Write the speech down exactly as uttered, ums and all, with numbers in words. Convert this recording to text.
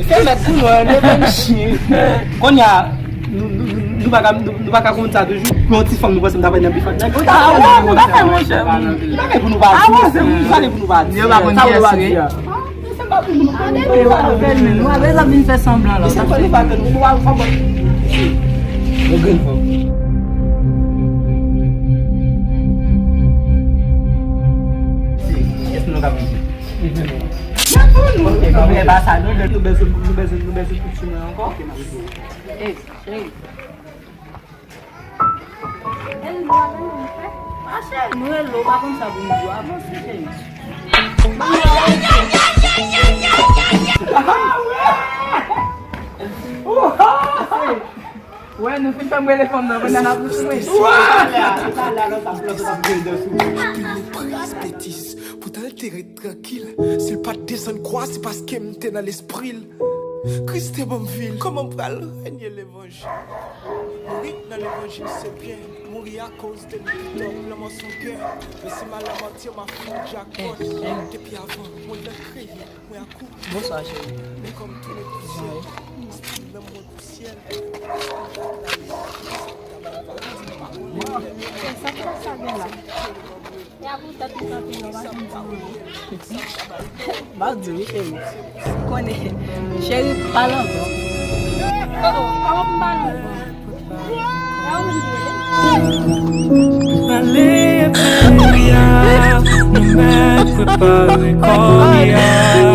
Se mèt pou nou, nou menm chyen. Kounye a, nou, nou, nou, nou pa ka, nou, nou pa ka konn sa toujou. Yon ti fanm nou panse m ta pral nan bif ak nèg. Ou ta pral nan bif ak nèg, monchè. Bagay pou nou pa di. Sa nou pa pou nou pa di. Yo pa konn kiyès li ye. Se pa pou nou pa di. Yo pa konn fè l menm. Nou pa bezwen vin fè sanblan la. Se pa nou pa konn. Nou pa konn. Yon grenn fanm. Kiyès nou ka vin? Ok, kòm e pa sa, nou, nou bezwen, nou bezwen, nou bezwen kout sou mwen ankò. Ey, cheri. Mache, nou rele w, pa konn sa pou nou di w. Avanse, cheri. Wè, nou fin fè m rele fanm nan, kounye a n ap sou mwen. Anpil mepri, betiz. Poutan l te ret trankil. Si l pa t desann kwa, se paske m te nan lespri l. Kris te ban m vi l. Kòman m pral renye levanjil? Mouri nan levanjil se byen. Mouri akoz de li pito, lanmò s on gen. Men si m al nan matye, m a fè yon jackpot. Depi avan, mwen nan kreye, mwen akoute. Bonswa, cheri. Men kòm tou le plizyè, m espri menm mwen pou syèl. Sa k ap sa gen la? E a pou tèt ou kanpe non, pa janm di mwen. M ap di w wi, cheri. Ou konnen, cheri, pale ankò. Oh, oh, kòman pou m pale ankò? E ou menm ki rele m? Ale, Maria, nou mèt prepare kò li a.